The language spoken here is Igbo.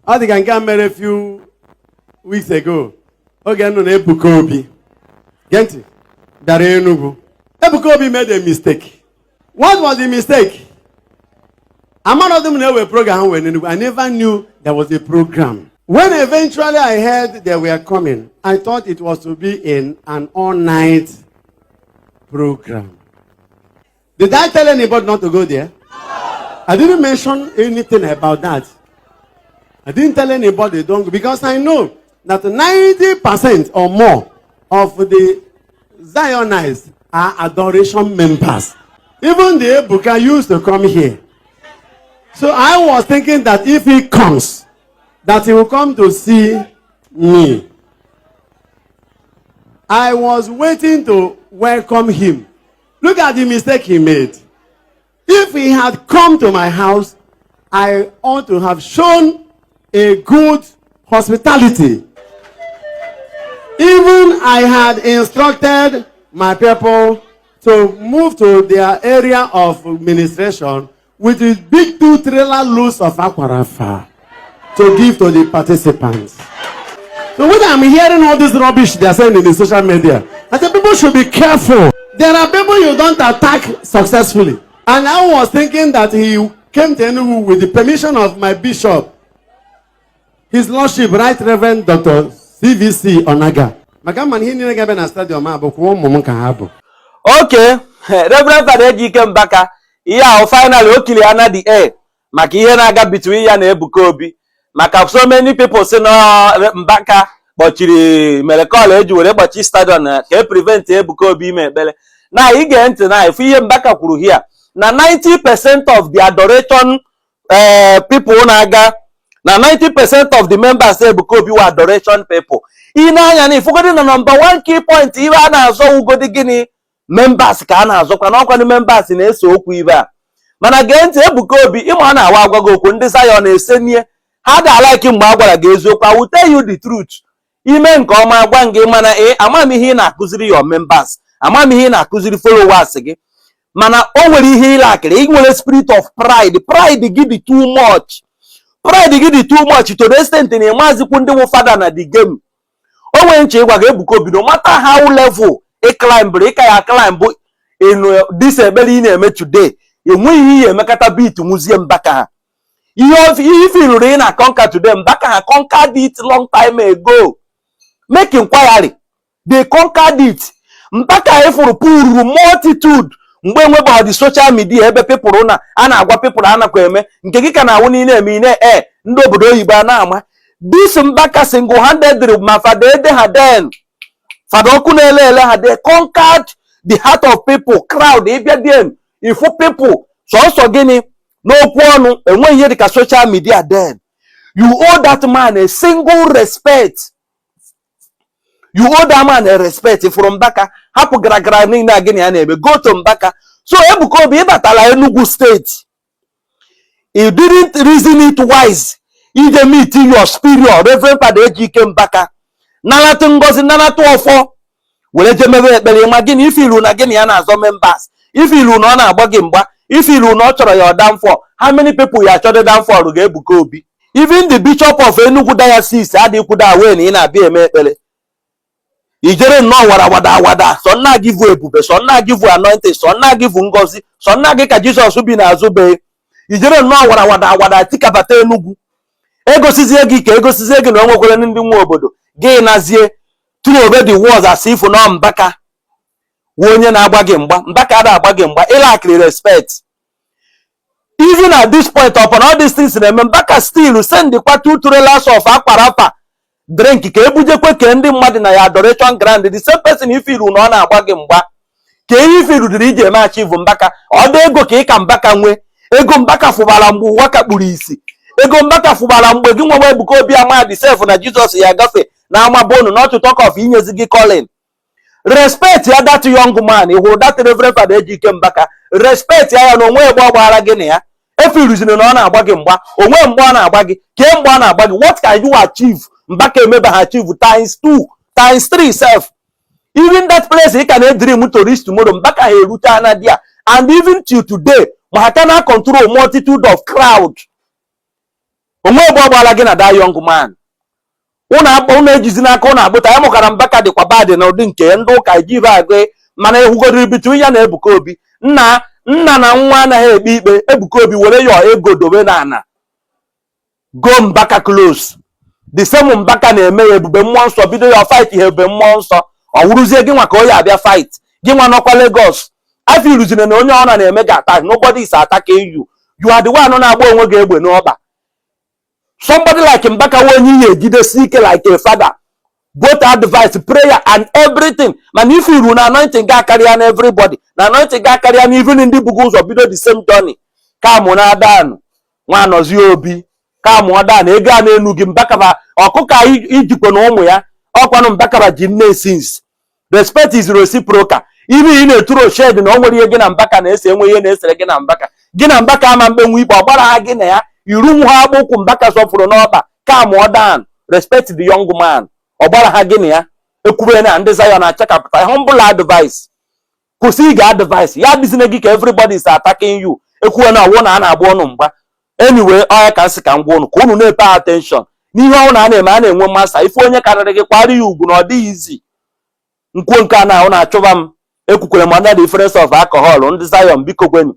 Ọ dị ka nke a mere few weeks ago, oge nọ na Ebuka Obi. Gee ntị, bịara Enugu. Ebuka Obi made a mistake. What was the mistake? Amarọdụ m na-ewe program ha were n'Enugu. I never knew there was a program. When eventually I heard they were coming, I thought it was to be in an all-night program. Did I tell anybody not to go there? I didn't mention anything about that. I didn't tell anybody don't go because I know that 90% or more of the Zionists are adoration members. Even the Ebuka used to come here. So I was thinking that if he comes, that he will come to see me. I was waiting to welcome him. Look at the mistake he made. If he had come to my house, I ought to have shown a good hospitality. Even I had instructed my people to move to their area of administration with a big two trailer loads of Aquarapha to give to the participants. So when I'm hearing all this rubbish they are saying in the social media, I say people should be careful. There are people you don't attack successfully. And I was thinking that he came to Enugu with the permission of my bishop, His Lordship, Right Reverend Dr. CVC Onaga. Maka mana ihe niile ga-abịa na stadium a bụkwa ụmụ m ka ha bụ. Okay, Reverend Fada Ejike Mbaka, ihe ahụ finally o kili ya na the air maka ihe na-aga between ya na Ebuka Obi, maka so many people si na Mbaka kpọchiri, mere call eji were kpọchi stadium na ka e prevent Ebuka Obi ime ekpere. Na ige ntị na ifu ihe Mbaka kwuru here na 90% of the adoration people na-aga na 90% of the members Ebuka Obi were adoration people. Ị na-anya na ifugodi na number one key point, ibe a na-azọ ugodi gịnị? Members ka a na-azọkwa na ọkwanụ members na-ese okwu ibe a. Mana gee ntị, Ebuka Obi, ịma ọ na-awa agwa gị okwu, ndị Zion na-esenie ha ga-alike mgbe a gwara gị eziokwu. I will tell you the truth. Ime nke ọma, gwa gị, mana ị ama m ihe ị na-akụziri your members, ama m ihe ị na-akụziri followers gị, mana o nwere ihe ịlakịrị. Ị nwere spirit of pride. Pride gị dị too much. Pride gị dị too much to the extent na ịmazikwu ndị wụ fada na the game. O nwere nche ịgwa gị, Ebuka Obi, no matter how level ị climbụrụ, ịka ya climb in this ekpere ị na-eme today, enweghị ihe emekata beat nwuzie Mbaka ha. Ihe ifiluru ị na conquer today, Mbaka ha conquered it long time ago. Make inquiry, they conquered it. Mbaka ifuru pururu multitude mgbe enwebeghị the social media, ebe people na a na-agwa people anakwa eme nke gị ka na-awụ niile eme ine e ndị obodo oyibo a na-ama. This Mbaka single handed ma Fada Ede ha, den Fada ọkụ na-ele ele ha, they conquered the heart of people, crowd. Ịbịa den ifu people sọsọ gịnị n'okwu ọnụ, enweghị ihe dịka social media then. You owe that man a single respect. You owe that man a respect from Mbaka. Hapụ gara gara niile a gịnị ya na-eme, go to Mbaka. So Ebuka Obi, ịbatala Enugu Steeti, you didn't reason it wise ije meet your superior, Reverend Fada Ejike Mbaka, nanatụ ngozi, nanatụ ọfọ, were je mebe ekpere. Ma gịnị ifilu na gịnị ya na-azọ members, ifilu na ọ na-agba gị mgba, ifilu na ọ chọrọ ya downfall. How many people ya achọrọ downfall ga Ebuka Obi? Even the bishop of Enugu Diocese adịkwudo away na ị na-abịa eme ekpere. Ijere nnọọ wara wada wada, sọ nna gị vu ebube, sọ nna gị vu anointing, sọ nna gị vu ngozi, sọ nna gị ka Jizọs bi n'azụ be. Ijere nnọọ wara wada wada tikabata Enugu, egosizie gị ka egosizie gị na o nwekwara ndị nwe obodo gị nazie through the words as if nọ Mbaka wụ onye na-agba gị mgba. Mbaka ada agba gị mgba. Ịlakịrị respect. Even at this point, upon all these things na-eme, Mbaka still sendikwa two trailers of Aquarapha drink ka ebujekwe ke ndị mmadụ na ya adoration ground. The same person ifiru na ọ na-agba gị mgba, ka ihe ifiru dịrị iji eme achieve Mbaka. Ọ dị ego ka ị ka Mbaka nwee ego. Mbaka fụbara mgbe ụwa ka kpuru isi. Ego Mbaka fụbara mgbe gị nwewe Ebuka Obi amadi sef na Jizọs ya gafe na ama bonu, not to talk of inyezi gị calling. Respect ya that young man. Ị hụrụ that Reverend Fada Ejike Mbaka, respect ya. Ya na onwe egbe ọgbara gị na ya efiruzina na ọ na-agba gị mgba. Onwe mgbe ọ na-agba gị, kee mgbe ọ na-agba gị? What can you achieve? Mbaka emebe ha achieve times two, times three sef. Even that place ị ka na-edream to reach tomorrow, Mbaka ha erute ana there. And even till today, ma ha ka na control multitude of crowd. Onwe ebe ọ gbala gị na that young man. Ụnụ akpọ ụnụ ejizi n'aka ụnụ agbụta ya mụkara. Mbaka dịkwa bad na ụdị nke ndị ụka ejibe agụ, mana ehugodiri between ya na Ebuka Obi, nna nna na nwa anaghị ekpe ikpe. Ebuka Obi were ya ego dobe na ana go Mbaka close. The same Mbaka na-eme ya ebube mmụọ nsọ bido ya fight ha. Ebube mmụọ nsọ ọ wụrụzie gị nwa ka o ya abịa fight gị nwa nọkwa Lagos. Afọ iruzine na onye ọ na na-eme gị attack. Nobody is attacking you. You are the one na-agba onwe gị egbe n'ọkpa. Somebody like Mbaka nwe onye ihe ejidesi ike like a father, both advice, prayer and everything. Mana if iru na anointing ga-akarịa na everybody, na anointing ga-akarịa na even ndị bugo ụzọ bido the same journey. Ka mụ na adanụ nwa anọzie obi ka mụọ dan ego a na-enu gị. Mbakaba ọkụkọ a ijikwa na ụmụ ya ọkwanụ. Mbakaba ji nne since. Respect is reciprocal. Ime ị na-eturo shed na o nwere ihe gị na Mbaka na-ese, enwe ihe na-esere gị na Mbaka. Gị na Mbaka ama mkpenwu ikpe ọ gbara ha gị na ya iru nwu ha akpụ ụkwụ. Mbaka sọfụrụ n'ọkpa. Ka mụọ dan, respect the young man. Ọ gbara ha gị na ya ekwube na ndị Zion achakapụta. Humble advice, kwụsị ige advice ya dịzina gị ka everybody is attacking you. Ekwuwe na ọwụ na a na-agba ụnụ mgba. Anyway, ọya ka nsị ka m gwa ụnụ ka ụnụ na-epe attention n'ihe ọnwụ na a na-eme, a na-enwe mmasị ife onye karịrị gị, kwara ya ugwu na ọ dịghị izi nkwuo nke a na ahụ na-achụba m. Ekwukwere m under the influence of alcohol. Ndị Zion, biko kwenyu.